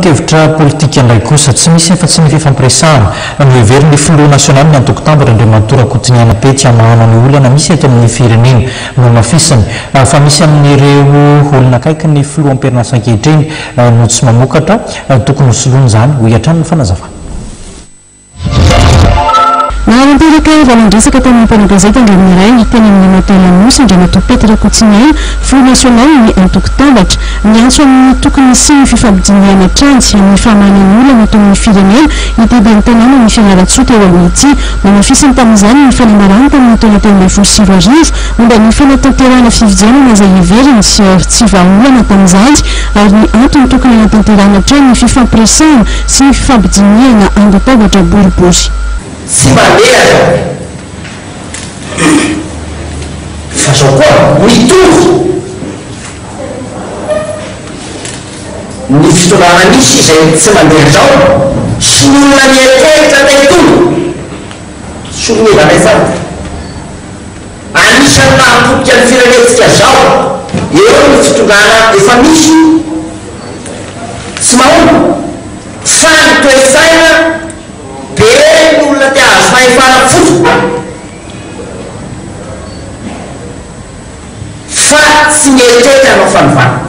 Lafinkevitra politika indray kosa, tsy misy afa-tsy ny fifampiresahana no heverin'ny filoha nasionalin'ny antoko Tambatra, Andriamatoa Rakotoniaina Pety hamahana ny olana misy eto amin'ny firenena. Nohamafisiny fa misy amin'ireo olona akaiky ny filoha am-perinasa ankehitriny no tsy mamokatra, tokony hosoloina izany, hoy hatrany ny fanazavana. Nanatanteraka valan-dresaka tamin'ny mpanao gazety androany maraina teny amin'ny Motel Anosy Andriamatoa Pety Rakotsiniaina, filoha nasionalin'ny antoko Tambatra. Niantso amin'ny tokony hisian'ny fifampidinihana hatrany amin'ny famahana ny olana eto amin'ny firenena ity ben'ny tanànan'i Fianarantsoa teo aloha ity. Nohamafisiny tamin'izany ny fanambarany tamin'ny taona 2013 momba ny fanatanterahana fifidianana izay heveriny tsy vahaolana tamin'izany ary ny antony tokony hanatanterahana hatrany ny fifampiresahana sy ny fifampidinihana an-databatra boribory. Tsy mandeha zao fa zao koa mitovy ny fitondrana misy izay tsy mandeha zao sy ny olona mieritreritra te hitondra sy olona evanay tsara. Anisan'ny nahapotika ny firenentsika zao eo ny fitondrana efa misy tsy mahomby fa ny toe-tsaina be ny olona te hahazo fahefana fotsiny fa tsy mieritreritra hanao fanovana,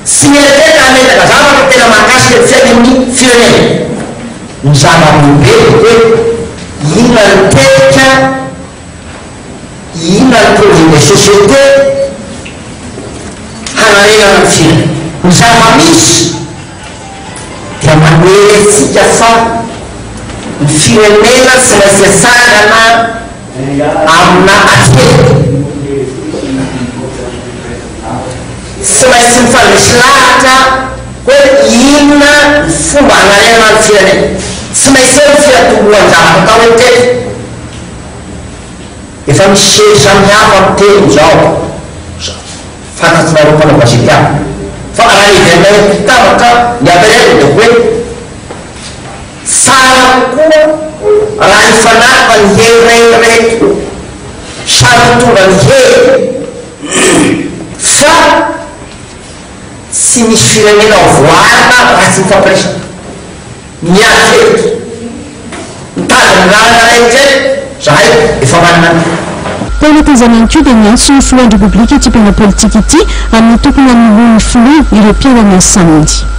tsy mieritreritra hametaka zavatra tena mahakasika ny fiainan'ny firenena. Ny zava-dehibe dia hoe inona ny tetika, inona ny projet de société hanarenana ny firenena. Ny zava-misy dia manery antsika fa ny firenena tsy maintsy atsangana amina ady-hevitra. Tsy maintsy mifandresy lahatra hoe inona ny fomba hanarenana ny firenena. Tsy maintsy eo ny fiantombohan-javatra atao hoe tetika. Efa misy hery samihafa miteny izao, fantatrareo mpanao gazety aby, fa raha heverina hoe mpitambatra ny appel dia hoe tsara kokoa raha hifanaraka ny hery rehetra samy hitondra ny hery fa Tsy misy firenena ho voaarina raha tsy mifampiresaka. Miady hevitra. Mitady ny lalana rehetra zahay efa manana ny. Tao anatin'izany ihany koa dia niantso ny filohan'ny Repoblika ity mpanao politika ity amin'ny tokony hanoloan'ny filoha ireo mpiara-miasa aminy.